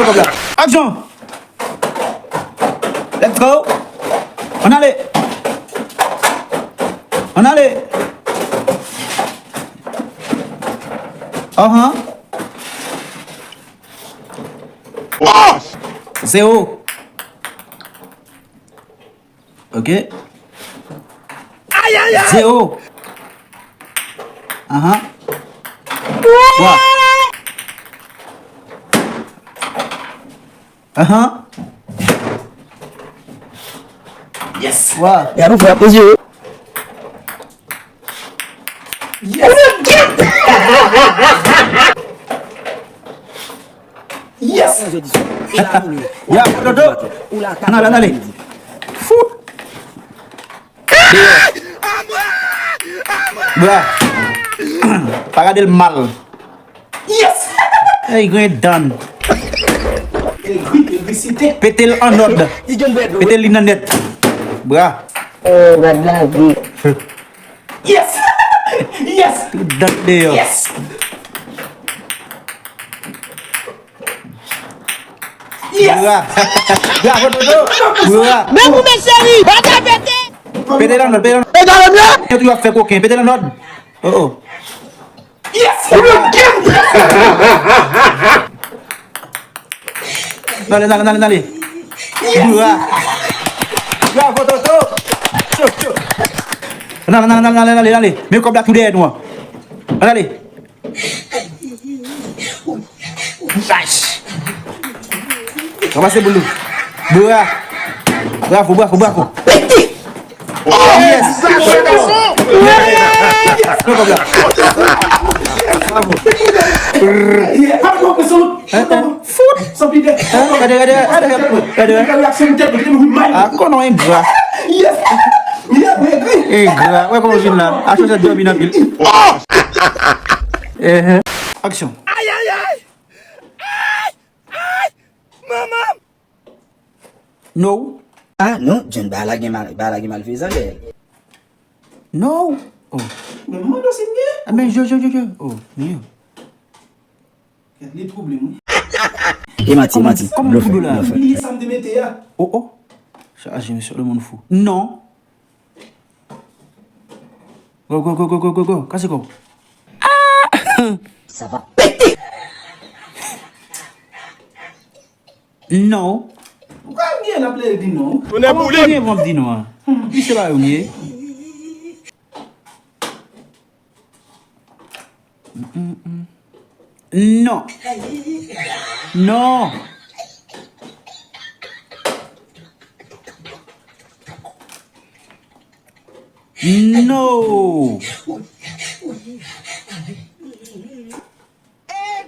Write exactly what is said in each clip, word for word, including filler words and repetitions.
Action! Let's go! Ann ale! Ann ale! Ahan! Zewo! Ok. Zewo. Ahan. Wa. Ahan. Yes. Wa. Gade ou fè ap zewo. Yes. Yes. Ya, Dodo. Ann ale, ann ale. Fout. Bra. Pa gade l mal. Yes. Ey, grenn dan. Pete l an nòd. Pete l li nan nèt. Bra. Oh, gad lavi. Yes. Yes. Tout dan deyò. Yes. Yes. Bra. Bravo, Dodo. Bra. Men pou men cheri, pa ta pete. Pete l an nòd, pete l an nòd. Pete l an nòd. Yo tou ap fè koken, pete l an nòd. Oh, oh. Yes. Nale, nale, nale, nale. Bra. Bravo, Dodo. Cho, cho. Nale, nale, nale, nale, nale, nale. Men kòb la tou dèyè nou an. Nale. Nice. Ranmase boul ou. Bra. Bravo, bravo, bravo. Oh, yes. Yes. Bravo. Hein, hein. Fout. Hein? Gade, gade, gade, gade. Ah, konnen w engra. Engra. Wè kòman w vin la. Aksyon sa dòmi nan pil. Eh, eh. Aksyon. Ay, ay, ay! Ay! Ay! Manman! No. Ah, non, John, ba la gen mal, ba la gen malfezan dèyè l. No. Oh. Men mwen dosye m gen. Ah, men je, je, je, je. Oh, men. Li twouble m, wi. E manti, manti. Kòman blofè, blofè. Bliye sa m te mete a. Oh, oh. Chaje, mesye, le moun fou. Non. Go, go, go, go, go, go, go. Kase kò w. Sa va pete. Non. Ou ka gen l ap lè di non. Tonè boule m. Kòman w gen pou di non an? Misye pa yo m ye. Non. Non. No.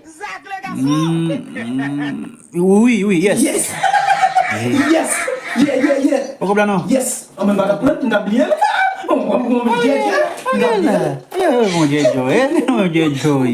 Exact, le garçon. Mm, mm. Wi, wi, yes. Yes. Yes. Yeah, yeah, yeah. Poko blan non. Yes. An men m pa t ap pran, m t ap bliye l. Bon, bon, bon, bon, yeah, yeah. M t ap bliye l. Eh, Bondye Joe, eh, Bondye Joe.